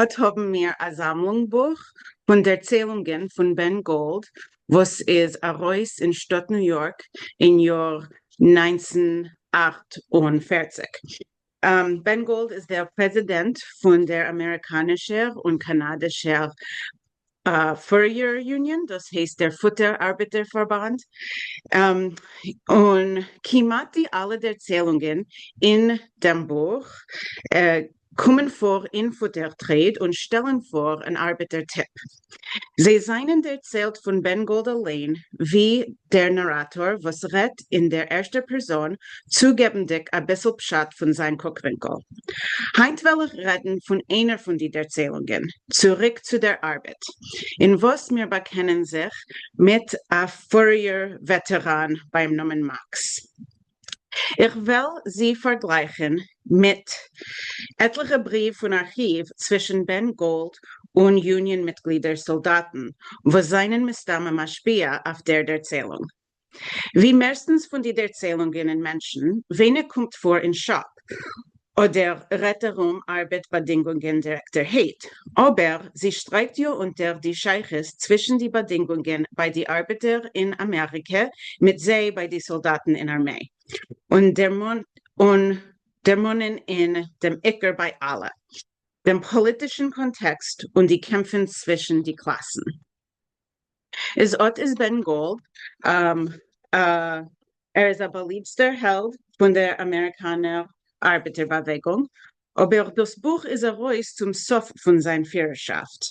אָט האָבן מיר אַ זאַמלונג-בוך פֿון דערציילונגען פֿון בען גאָלד, וואָס איז אַרויס אין שטאָט ניו-יאָרק אין יאָר 1948. בען גאָלד איז דער פּרעזידענט פֿון דער אַמעריקאַנישער און קאַנאַדישער Furrier Union, דאָס הייסט דער פֿוטער-אַרבעטער-פֿאַרבאַנד, און כּמעט די אַלע דערציילונגען אין דעם בוך קומען פֿאָר אין פֿוטער trade און שטעלן פֿאָר אַן אַרבעטער טיפּ. זיי זײַנען דערציילט פֿון בען גאָלד אַליין ווי דער נאַראַטאָר וואָס רעדט אין דער ערשטער פּערזאָן, צוגעבנדיק אַ ביסל פּשט פֿון זײַן קוקווינקל. הײַנט וועל איך רעדן פֿון איינער פֿון די דערציילונגען, צוריק צו דער אַרבעט, אין וואָס מיר באַקענען זיך מיט אַ furrier וועטעראַן בײַם נאָמען מאַקס. איך וועל זי פארגלייכן מיט עטליכע בריוו פון ארכיוו צווישן בען גאלד און יוניאן מיטגלידער סאלדאטן וואס זענען מסתמא משפיע אויף דער דערציילונג. ווי מערסטנס פון די דערציילונגען אין מענטשן ווייניג קומט פאר אין shop אדער רעדט ארום ארבעט באדינגונגען דירעקטערהייט, אבער זי שטרייכט יא אונטער די שייכות צווישן די באדינגונגען ביי די ארבעטער אין אמעריקע מיט זיי ביי די סאלדאטן אין ארמעי, און דערמאנען אין דעם עיקר ביי אלע, דעם פאליטישן קאנטעקסט און די קעמפן צווישן די קלאסן. איז אט איז בען גאלד, ער איז א באליבסטער העלד פון דער אמעריקאנער ארבעטער באוועגונג, אבער דאס בוך איז ארויס צום סוף פון זיין פירערשאפט,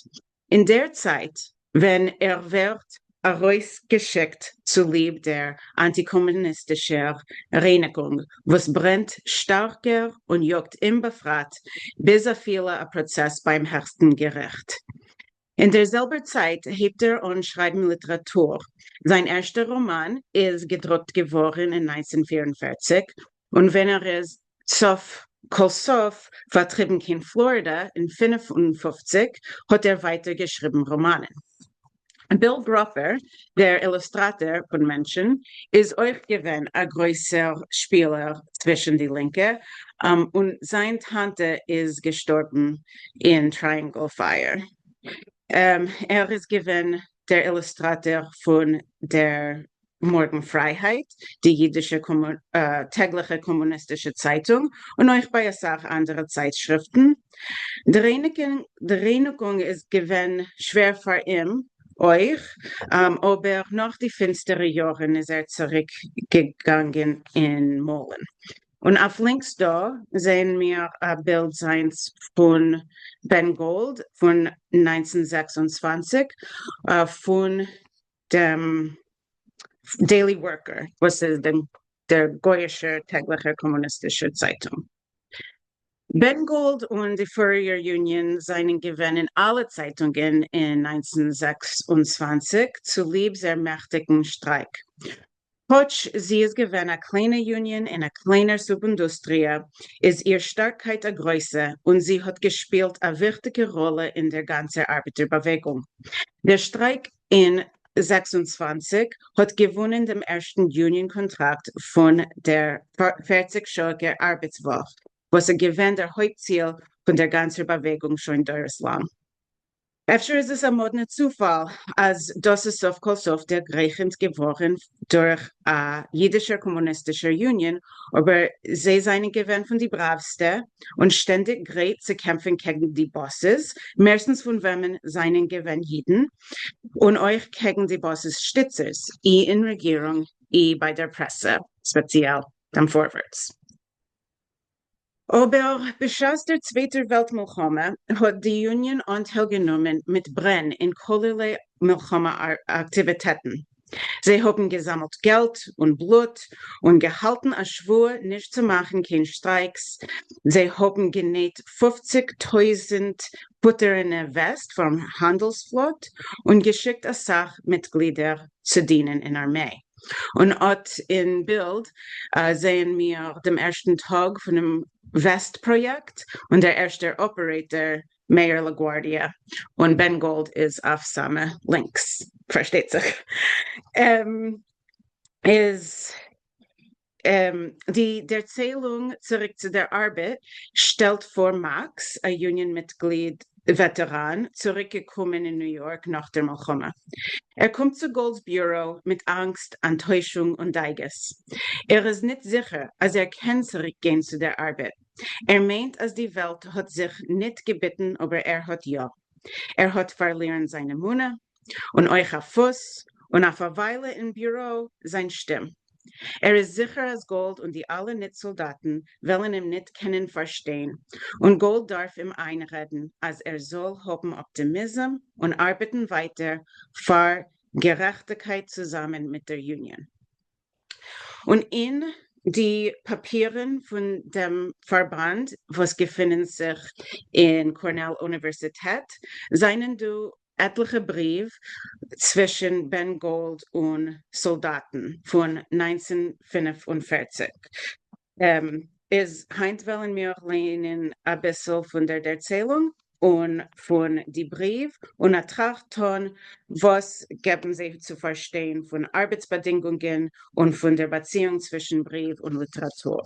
אין דער צייט ווען ער ווערט ארויסגעשיקט צוליב דער אנטי-קאמוניסטישער רייניגונג וואס ברענט שטארקער און יאגט אים בפרט ביז אפילו א פראצעס ביים העכסטן געריכט. אין דער זעלבער צייט הייבט ער אן שרייבן ליטעראטור, זיין ערשטער ראמאן איז געדרוקט געווארן אין 1944, און ווען ער איז סוף כל סוף פארטריבן קיין פלארידע אין 55 האט ער ווייטער געשריבן ראמאנען. ביל גראפער, דער אילוסטראטאר פון מענטשן, איז אויך געווען א גרויסער שפילער צווישן די לינקע, און זיין טאנטע איז געשטארבן אין Triangle Fire. ער איז געווען דער אילוסטראטאר פון דער מארגן פרייהייט, די אידישע טעגליכע קאמוניסטישע צייטונג, און אויך ביי אסאך אנדערע צייטשריפטן. די רייניגונג איז געווען שווער פאר אים אויך, אבער נאך די פינסטערע יארן איז ער צוריק געגאנגען אין מאלן. און אויף לינקס דא זעען מיר א בילד זיינס פון בען גאלד פון 1926 פון דעם Daily Worker וואס איז דער גוי'אישער טעגליכער קאמוניסטישער צייטונג. בען גאלד און די Furrier Union זענען געווען אין אלע צייטונגען אין 1926 צוליב זייער מעכטיגן שטרייק. כאטש זי איז געווען א קליינע יוניאן אין א קליינער סוב-אינדוסטריע, איז איר שטארקייט א גרויסע און זי האט געשפילט א וויכטיגע ראלע אין דער גאנצער ארבעטער באוועגונג. דער שטרייק אין 26 האט געוואונען דעם ערשטן יוניאן קאנטראקט פון דער 40 שעה'יגער ארבעטס וואך, וואס איז געווען דער הויפט ציל פון דער גאנצער באוועגונג שוין דורות לאנג. אפשר איז עס א מאדנע צופאל אז דאס איז סוף כל סוף דערגרייכנט געווארן דורך א אידישער קאמוניסטישער יוניאן, אבער זיי זענען געווען פון די בראווסטע און שטענדיג גרייט צו קעמפן קעגן די bosses, מערסטנס פון וועמען זענען געווען אידן, און אויך קעגן די bosses שטיצערס, אי אין רעגירונג אי ביי דער פרעסע, ספעציעל דעם פארווערטס. אבער בשעת דער צווייטער וועלט מלחמה האט די יוניאן אנטייל גענומען מיט ברען אין כלערליי מלחמה אקטיוויטעטן. זיי האבן געזאמלט געלט און בלוט און געהאלטן א שבועה נישט צו מאכן קיין strikes, זיי האבן גענייט 50,000 פוטערענע וועסט פארן האנדלס פלאט און געשיקט אסאך מיטגלידער צו דינען אין ארמיי. און אט אין בילד זעען מיר דעם ערשטן טאג פונעם וועסט פראיעקט און דער ערשטער operator mayor לאגווארדיע, און בען גאלד איז אויף סאמע לינקס פארשטייט זיך. איז די דערציילונג צוריק צו דער ארבעט שטעלט פאר מאקס, א יוניאן מיטגליד. וועטעראן, צוריקגעקומען אין ניו יארק נאך דער מלחמה. ער קומט צו גאלד'ס ביורא מיט אנגסט, אנטוישונג און דאגות. ער איז ניט זיכער אז ער קען צוריקגיין צו דער ארבעט. ער מיינט אז די וועלט האט זיך ניט געביטן אבער ער האט יא. ער האט פארלירן זיין אמונה, און אויך א פוס, און אויף א וויילע אין ביורא זיין שטים. ער איז זיכער אז גאלד און די אלע ניט סאלדאטן וועלן אים ניט קענען פארשטיין, און גאלד דארף אים איינרעדן אז ער זאל האבן אפטימיזם און ארבעטן ווייטער פאר גערעכטיקייט צוזאמען מיט דער יוניאן. און אין די פאפירן פון דעם פארבאנד וואס געפינען זיך אין קארנעל אוניווערסיטעט זענען דא עטליכע בריוו צווישן בען גאלד און סאלדאטן פון 1945. איז היינט וועלן מיר ליינען אביסל פון דער דערציילונג און פון די בריוו און א טראכט טאן וואס געבן זיי צו פארשטיין פון ארבעטס באדינגונגען און פון דער באציאונג צווישן בריוו און ליטעראטור.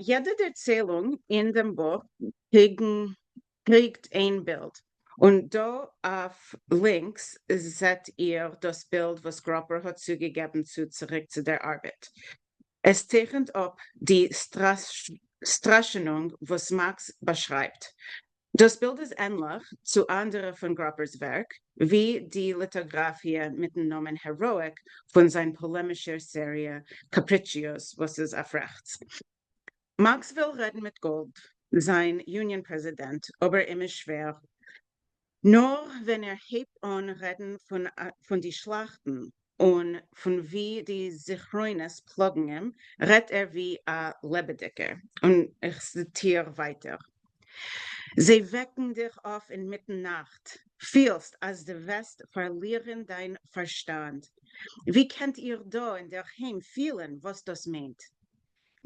יעדע דערציילונג אין דעם בוך קריגט איין בילד, און דא אויף לינקס זעט איר דאס בילד וואס גראפער האט צוגעגעבן צו צוריק צו דער ארבעט. עס צייכנט אפ די סטראשענונג וואס מאקס באשרייבט. דאס בילד איז ענליך צו אנדערע פון גראפער'ס ווערק, ווי די ליטאגראפיע מיט'ן נאמען Heroic פון זיין פאלעמישער סעריע קאפריטשיוס וואס איז אויף רעכטס. מאקס וויל רעדן מיט גאלד, זיין יוניאן פרעזידענט, אבער אים איז שווער. נאר ווען ער הייבט אן רעדן פון די שלאכטן און פון ווי די זכרונות פלאגן אים, רעדט ער ווי א לעבעדיגער. און איך ציטיר ווייטער. זיי וועקן דיך אויף אינמיטן נאכט, פילסט אז דו וועסט פארלירן דיין פארשטאנד. ווי קענט איר דא אינדערהיים פילן וואס דאס מיינט?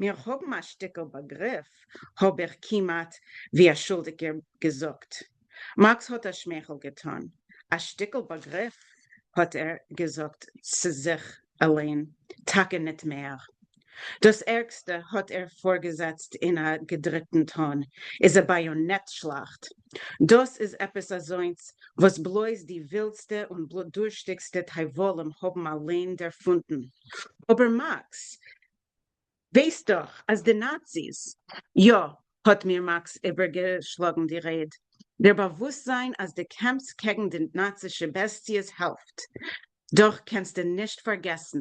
מיר האבן א שטיקל באגריף, האב איך כמעט ווי א שולדיגער געזאגט. מאקס האט א שמייכל געטאן. א שטיקל באגריף, האט ער געזאגט צו זיך אליין, טאקע ניט מער. דאס ערגסטע, האט ער פארגעזעצט אין א געדריקטן טאן, איז א באיאנעט-שלאכט. דאס איז עפעס אזוינס, וואס בלויז די ווילדסטע און בלוטדורשטיגסטע טייוואלים האבן אליין דערפונדן. אבער מאקס, ווייסט דאך אז די נאציס. יא, האט מיר מאקס איבערגעשלאגן די רייד, דער באוואוסטזיין אז דו קעמפסט קעגן די נאצישע בעסטיעס העלפט. דאך קענסטו נישט פארגעסן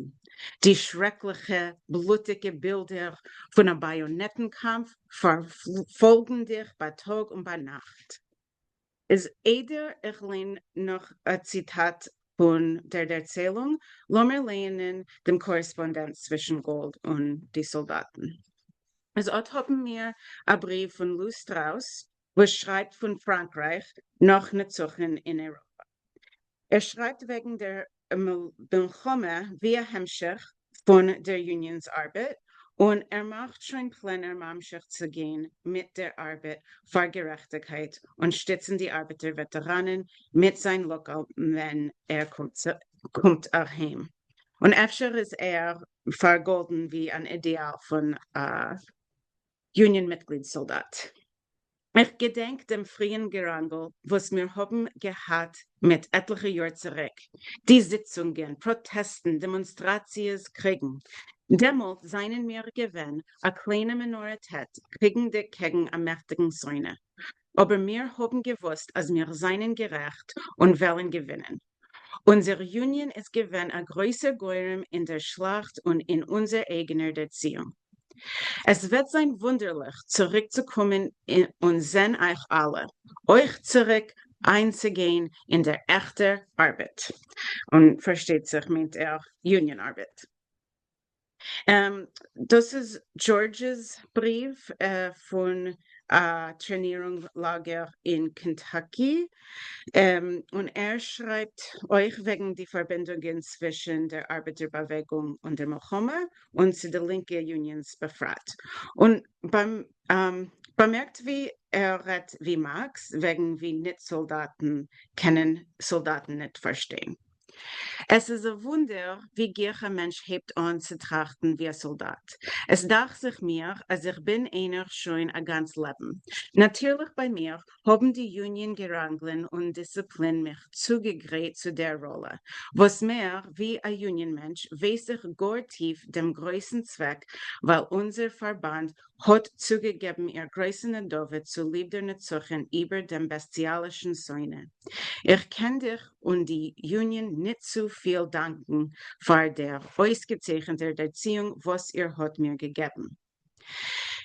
די שרעקליכע בלוטיגע בילדער פון א באיאנעטן קאמף פארפאלגן דיך בייטאג און ביינאכט. איז איידער איך ליין נאך א ציטאט פון דער דערציילונג, לאמיר לייענען דעם קארעספאנדענץ צווישן גאלד און די סאלדאטן. איז אט האבן מיר א בריוו פון לו סטראוס וואס שרייבט פון פראנקרייך נאך נצחון אין אייראפע. ער שרייבט וועגן דער מלחמה ווי א המשך פון דער יוניאנ'ס ארבעט, און ער מאכט שוין פלענער ממשיך צו גיין מיט דער ארבעט פאר גערעכטיגקייט און שטיצן די ארבעטער וועטעראנען מיט זיין לאקאל ווען ער קומט אהיים. און אפשר איז ער פאר גאלדן ווי אן אידעאל פון א יוניאן מיטגליד סאלדאט. איך געדענק דעם פריען געראנגל וואס מיר האבן געהאט מיט עטליכע יאר צוריק, די זיצונגען, פראטעסטן, דעמאנסטראציעס, קריגן. דעמאלט זענען מיר געווען א קליינע מינאריטעט קריגנדיג קעגן א מעכטיגן שונא. אבער מיר האבן געוואוסט אז מיר זענען גערעכט און וועלן געווינען. אונזער יוניאן איז געווען א גרויסער גורם אין דער שלאכט און אין אונזער אייגענער דערציאונג. עס וועט זיין וואונדערליך צוריקצוקומען און זען אייך אלע, אויך צוריק איינצוגיין אין דער עכטער ארבעט. און פארשטייט זיך מיינט ער יוניאן ארבעט. דאס איז דזשארדזש'ס בריוו פון א טרענירונג לאגער אין קענטאקי, און ער שרייבט אויך וועגן די פארבינדונגען צווישן דער ארבעטער באוועגונג און דער מלחמה, און צו די לינקע יוניאנס בפרט. און באמערקט ווי ער רעדט ווי מארקס וועגן ווי ניט סאלדאטן קענען סאלדאטן ניט פארשטיין. עס איז א וואונדער ווי גיך א מענטש הייבט אן צו טראכטן ווי א סאלדאט. עס דאכט זיך מיר אז איך בין איינער שוין א גאנץ לעבן. נאטירליך ביי מיר האבן די יוניאן געראנגלען און דיסציפלין מיך צוגעגרייט צו דער ראלע. וואס מער, ווי א יוניאן מענטש ווייס איך גאר טיף דעם גרויסן צוועק ווייל אונזער פארבאנד האט צוגעגעבן איר גרויסע נדבה צוליב דער נצחון איבער דעם בעסטיאלישן שונא. איך קען דיך און די יוניאן ניט צו פיל דאנקן פאר דער אויסגעצייכנטער דערציאונג וואס איר האט מיר געגעבן.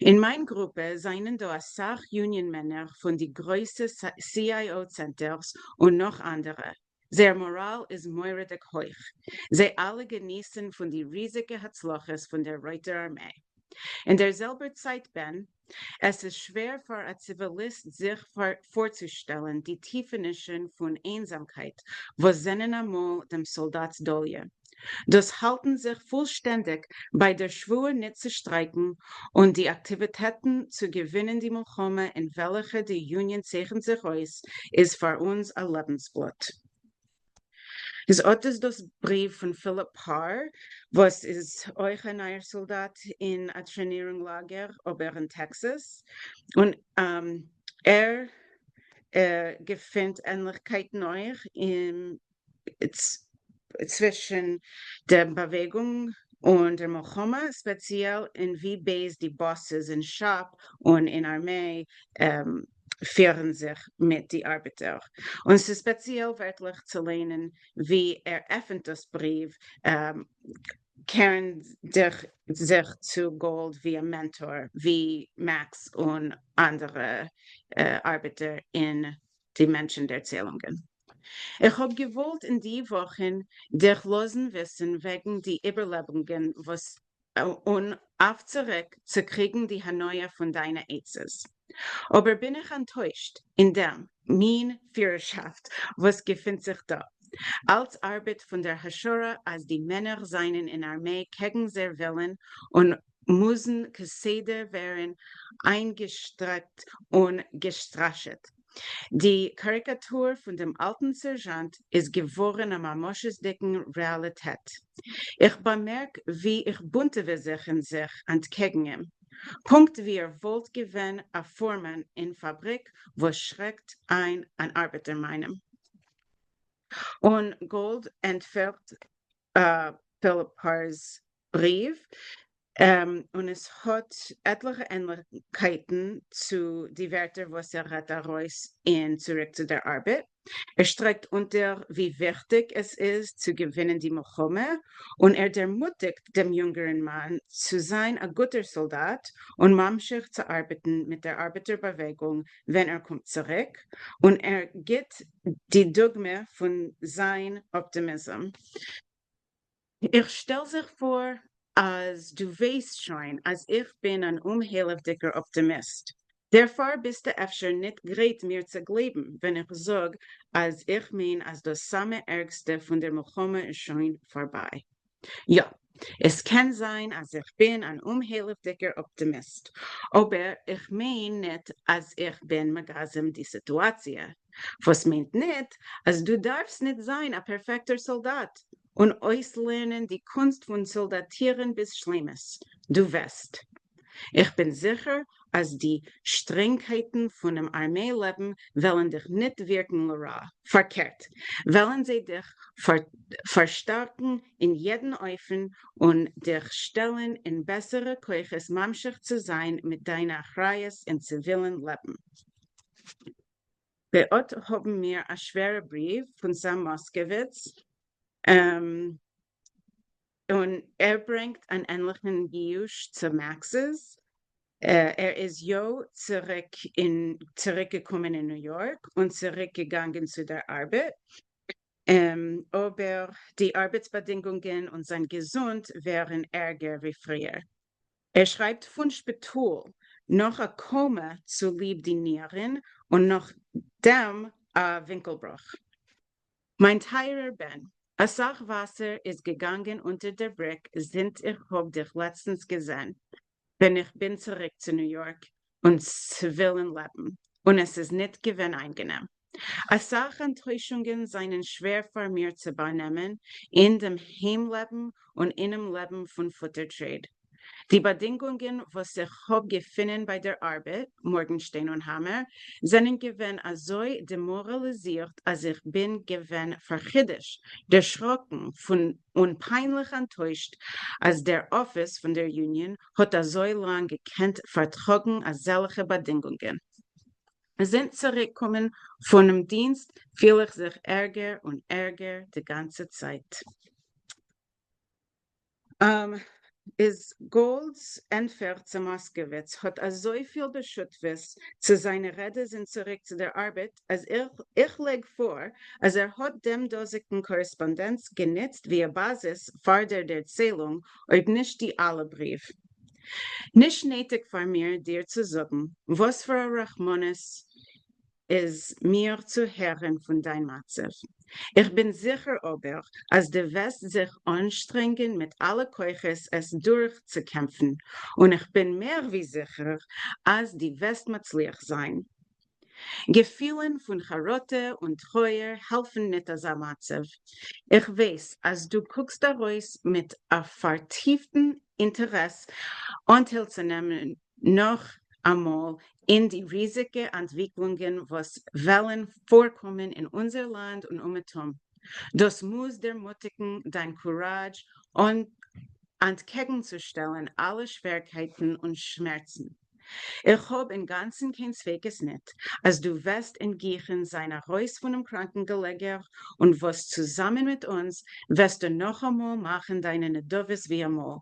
אין מיין גרופע זענען דא אסאך יוניאן מענער פון די גרויסע CIO צענטערס און נאך אנדערע. זייער מאראל איז מורא'דיג הויך. זיי אלע געניסן פון די ריזיגע הצלחות פון דער רויטער ארמעי. אין דער זעלבער צייט בען, עס איז שווער פאר א ציוויליסט זיך פארצושטעלן די טיפענישן פון איינזאמקייט וואס זענען אמאל דעם סאלדאט'ס דאליע. דאס האלטן זיך פולשטענדיג ביי דער שבועה ניט צו שטרייקן און די אקטיוויטעטן צו געווינען די מלחמה אין וועלכע די יוניאן צייכנט זיך אויס איז פאר אונז א לעבנסבלוט. איז אט איז דאס בריוו פון פיליפ פאר וואס איז אויך א נייער סאלדאט אין א טרענירונג לאגער אבער אין טעקסאס און ער געפינט ענליכקייטן אויך אין צווישן דער באוועגונג און דער מלחמה, ספעציעל אין ווי בייז די bosses אין שאפ און אין ארמיי פירן זיך מיט די ארבעטער. און ס'איז ספעציעל ווערטליך צו ליינען ווי ער עפנט דאס בריוו, קערנדיג זיך צו גאלד ווי א מענטאר, ווי מעקס און אנדערע ארבעטער אין די מענטשן דערציילונגען. איך האב געוואלט אין די וואכן דיך לאזן וויסן וועגן די איבערלעבונגען וואס און אויף צוריק צו קריגן די הנאה פון דיינע עצות. אבער בין איך אנטוישט אין דעם מין פירערשאפט וואס געפינט זיך דא. אלץ ארבעט פון דער השערה אז די מענער זענען אין ארמעי קעגן זייער ווילן און מוזן כסדר ווערן איינגעשטרעקט און געסטראשעט. די קאריקאטור פון דעם אלטן סערזשאנט איז געווארן א ממשות'דיגן רעאליטעט. איך באמערק ווי איך בונטעווע זיך אין זיך אנטקעגן אים, פונקט ווי ער וואלט געווען א פורמאן אין פאבריק וואס שרעקט איין אן ארבעטער מיינעם. און גאלד ענטפערט פיליפ פאר'ס בריוו, און עס האט עטליכע ענליכקייטן צו די ווערטער וואס ער רעדט ארויס אין צוריק צו דער ארבעט. ער שטרייכט אונטער ווי וויכטיג עס איז צו געווינען די מלחמה, און ער דערמוטיגט דעם יונגערן מאן צו זיין א גוטער סאלדאט און ממשיך צו ארבעטן מיט דער ארבעטער באוועגונג ווען ער קומט צוריק, און ער גיט די דוגמא פון זיין אפטימיזם. איך שטעל זיך פאר אז דו ווייסט שוין אז איך בין אן אומהעלעוודיגער אפטימיסט, דערפאר ביסטו אפשר ניט גרייט מיר צו גלייבן ווען איך זאג אז איך מיין אז דאס סאמע ערגסטע פון דער מלחמה איז שוין פארביי. יא, עס קען זיין אז איך בין אן אומהעלעוודיגער אפטימיסט, אבער איך מיין ניט אז איך בין מגזם די סיטואציע, וואס מיינט ניט אז דו דארפסט ניט זיין א פערפעקטער סאלדאט און אויסלערנען די קונסט פון סאלדאטירן ביז שלימות. דו וועסט. איך בין זיכער אז די שטרענגקייטן פונעם ארמיי לעבן וועלן דיך ניט ווירקן לרעה, פארקערט, וועלן זיי דיך פארשטארקן אין יעדן אופן און דיך שטעלן אין בעסערע כוחות ממשיך צו זיין מיט דיינע אחריות אין ציווילן לעבן. אט האבן מיר א שווערע בריוו פון סעם מאסקעוויץ, און ער ברענגט אן ענליכן ייאוש צו מעקס'ס. ער איז יא צוריק אין צוריק געקומען אין ניו יארק און צוריק געגאנגען צו דער ארבעט, אבער די ארבעטס באדינגונגען און זיין געזונט ווערן ערגער ווי פריער. ער שרייבט פון שפיטאל נאך א קאומע צוליב די נירן און נאכדעם א ווינקלבראך. מיין טייערער בן, אסאך וואסער איז געגאנגען אונטער דער בריק זינט איך האב דיך לעצטנס געזען ווען איך בין צוריק צו ניו יארק און ציווילן לעבן, און עס איז ניט געווען איינגענעם. אַ סך אַנטוישונגען זײַנען שווער פֿאַר מיר צו באַנעמען אין דעם היים-לעבן און אינעם לעבן פֿון פֿוטער-טרעיד. די באַדינגונגען וואָס איך האָב געפֿונען בײַ דער אַרבעט, מאָרגנשטיין און האַמער, זענען געווען אַזוי דעמאָראַליזירט, אַז איך בין געווען פֿאַרחידושט, דערשראָקן פֿון און פּײַנלעך אַנטוישט, אַז דער אָפֿיס פֿון דער יוניאן האָט אַזוי לאַנג געקענט פֿאַרטראָגן אַזעלכע באַדינגונגען. זינט צוריקקומען פֿונעם דינסט פֿיל איך זיך ערגער און ערגער די גאַנצע צײַט. איז גאלד'ס ענטפער צו מאסקאוויץ האט אזויפיל בשותפות צו זיינע רעדע זינט צוריק צו דער ארבעט אז איך לייג פאר אז ער האט דעם דאזיגן קארעספאנדענץ גענוצט ווי א באזיס פאר דער דערציילונג אויב נישט די אלע בריוו. נישט נעטיג פאר מיר דיר צו זאגן וואס פאר א רחמנות איז מיר צו הערן פון דיין מצב. איך בין זיכער אבער אז דו וועסט זיך אנשטרענגען מיט אלע כוחות עס דורכצוקעמפן, און איך בין מער ווי זיכער אז די וועסט מצליח זיין. געפילן פון חרטה און טרויער העלפן ניט אזא מצב. איך ווייס אז דו קוקסט ארויס מיט א פארטיפטן אינטערעס אנטיילצונעמען נאך אמאל אין די ריזיגע אנטוויקלונגען וואס וועלן פארקומען אין אונזער לאנד און אומעטום. דאס מוז דערמוטיגן דיין קוראדזש אנטקעגנצושטעלן אלע שווערקייטן און שמערצן. איך האב אינגאנצן קיין ספיקות ניט אז דו וועסט אין גיכן זיין ארויס פונעם קראנקן געלעגער און וואס צוזאמען מיט אונז וועסטו נאכאמאל מאכן דיינע נדבות ווי אמאל.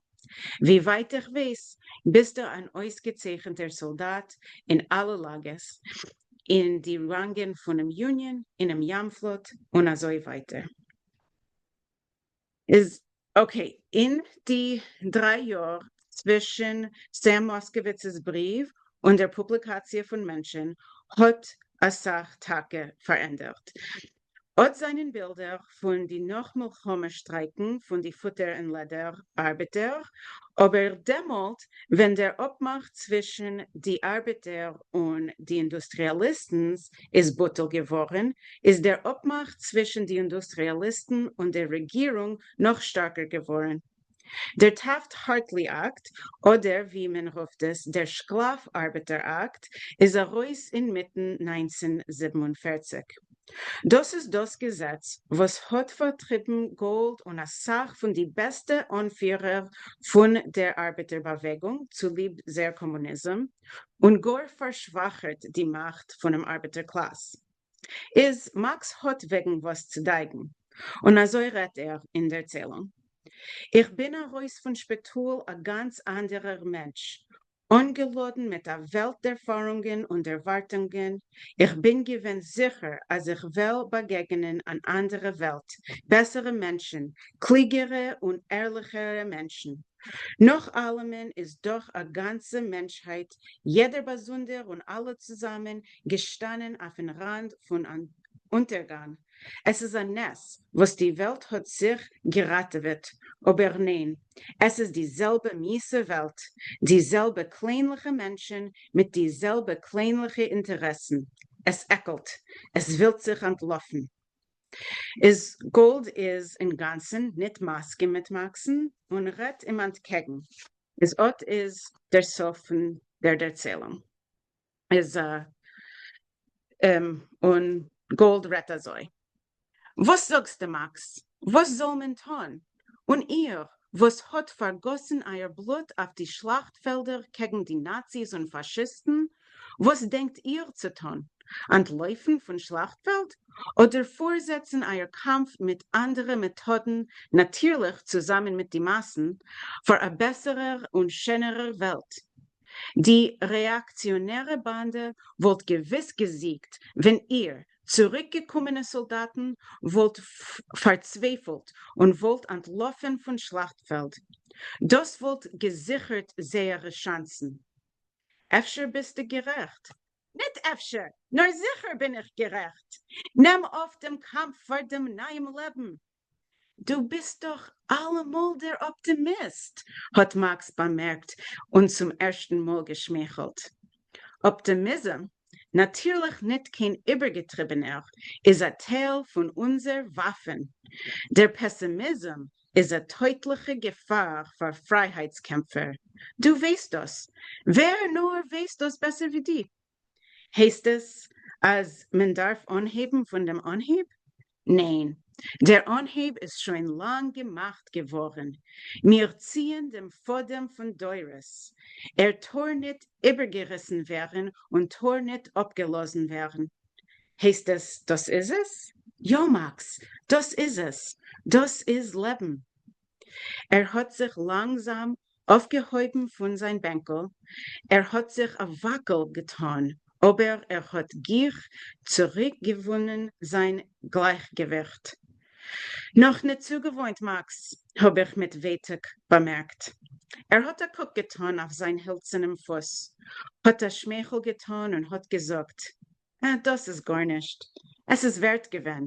ווי ווייט איך ווייס ביסטו אן אויסגעצייכנטער סאלדאט אין אלע לאגעס, אין די ראנגען פונעם יוניאן, אינעם ים פלאט, און אזוי ווייטער. איז okay, אין די 3 יאר צווישן סעם מאסקאוויצ'ס בריוו און דער פובליקאציע פון מענטשן האט אסאך טאקע פארענדערט. אט זענען בילדער פון די נאך מלחמה שטרייקן פון די פוטער און לעדער ארבעטער, אבער דעמאלט ווען דער אפמאך צווישן די ארבעטער און די אינדוסטריאליסטנס איז בטל געווארן, איז דער אפמאך צווישן די אינדוסטריאליסטן און דער רעגירונג נאך שטארקער געווארן. דער טעפט הארטלי אקט, אדער ווי מען רופט עס דער שקלאף ארבעטער אקט, איז ארויס אינמיטן 1947. דאס איז דאס געזעץ וואס האט פארטריבן גאלד און אסאך פון די בעסטע אנפירער פון דער ארבעטער באוועגונג צוליב זייער קאמוניזם, און גאר פארשוואכערט די מאכט פונעם ארבעטער קלאס. איז מאקס האט וועגן וואס צו דייגן. און אזוי רעדט ער אין דערציילונג. איך בין ארויס פון שפיטאל א גאנץ אנדערער מענטש, אנגעלאדן מיט א וועלט דערפארונגען און דערווארטונגען, איך בין געווען זיכער אז איך וועל באגעגענען אן אנדערע וועלט, בעסערע מענטשן, קלוגערע און ערליכערע מענטשן. נאך אלעמען איז דאך א גאנצע מענטשהייט, יעדער באזונדער און אלע צוזאמען, געשטאנען אויפן ראנד פון אן אונטערגאנג. עס איז א נס וואס די וועלט האט זיך געראטעוועט, אבער ניין, עס איז די זעלבע מיאוסע וועלט, די זעלבע קליינליכע מענטשן מיט די זעלבע קליינליכע אינטערעסן, עס עקלט, עס ווילט זיך אנטלאפן. איז גאלד איז אינגאנצן ניט מסכים מיט מאקסן און רעדט אים אנטקעגן. איז אט איז דער סוף פון דער דערציילונג. איז און גאלד רעדט אזוי. וואס זאגסטו מאקס? וואס זאל מען טון? און איר וואס האט פארגאסן אייער בלוט אויף די שלאכטפעלדער קעגן די נאציס און פאשיסטן, וואס דענקט איר צו טון? אנטלויפן פון שלאכטפעלד? אדער פארזעצן אייער קאמף מיט אנדערע מעטאדן, נאטירליך צוזאמען מיט די מאסן, פאר א בעסערער און שענערער וועלט? די רעאקציאנערע באנדע וואלט געוויס געזיגט ווען איר, צוריקגעקומענע סאלדאטן, וואלט פארצווייפלט און וואלט אנטלאפן פון שלאכטפעלד. דאס וואלט געזיכערט זייערע שאנסן. אפשר ביסטו גערעכט. ניט אפשר, נאר זיכער בין איך גערעכט. נעם אויף דעם קאמף פאר דעם נייעם לעבן. דו ביסט דאך אלעמאל דער אפטימיסט, האט מאקס באמערקט און צום ערשטן מאל געשמייכלט. אפטימיזם? נאַטירלעך ניט קיין איבערגעטריבענער, איז אַ טייל פֿון אונדזער וואַפֿן. דער פּעסימיזם איז אַ טויטלעכע געפֿאַר פֿאַר פֿרײַהייטס-קעמפֿער. דו ווייסט דאָס. ווער נאָר ווייסט דאָס בעסער ווי דו? הייסט עס, אַז מען דאַרף אָנהייבן פֿון דעם אָנהייב? ניין, דער אָנהייב איז שוין לאַנג געמאַכט געוואָרן. מיר ציען דעם פֿאָדעם פֿון דורות. ער טאָר ניט איבערגעריסן ווערן און טאָר ניט אָפּגעלאָזן ווערן. הייסט עס, דאָס איז עס? יאָ, מאַקס, דאָס איז עס! דאָס איז לעבן! ער האָט זיך לאַנגזאַם אויפֿגעהויבן פֿון זײַן בענקל, ער האָט זיך אַ וואַקל געטאָן, אָבער ער האָט גיך צוריקגעוווּנען זײַן גלײַכגעוויכט. נאָך ניט צוגעוואוינט, מאַקס, האָב איך מיט ווייטיק באַמערקט. ער האָט אַ קוק געטאָן אויף זײַן הילצערנעם פֿוס, האָט אַ שמייכל געטאָן און האָט געזאָגט, עה, דאָס איז גאָרנישט. עס איז ווערט געווען.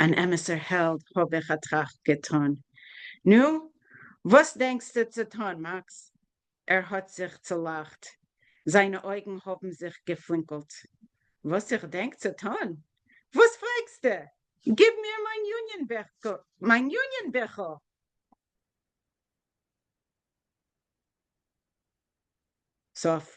אַן אמתער העלד, האָב איך אַ טראַכט געטאָן. נו, וואָס דענקסטו צו טאָן, מאַקס? ער האָט זיך צעלאַכט. זײַנע אויגן האָבן זיך געפֿינקלט. וואָס איך דענק צו טאָן? וואָס פֿרעגסטו? גיב מיר מײַן יוניאָן-ביכל! מײַן יוניאָן-ביכל! סוף.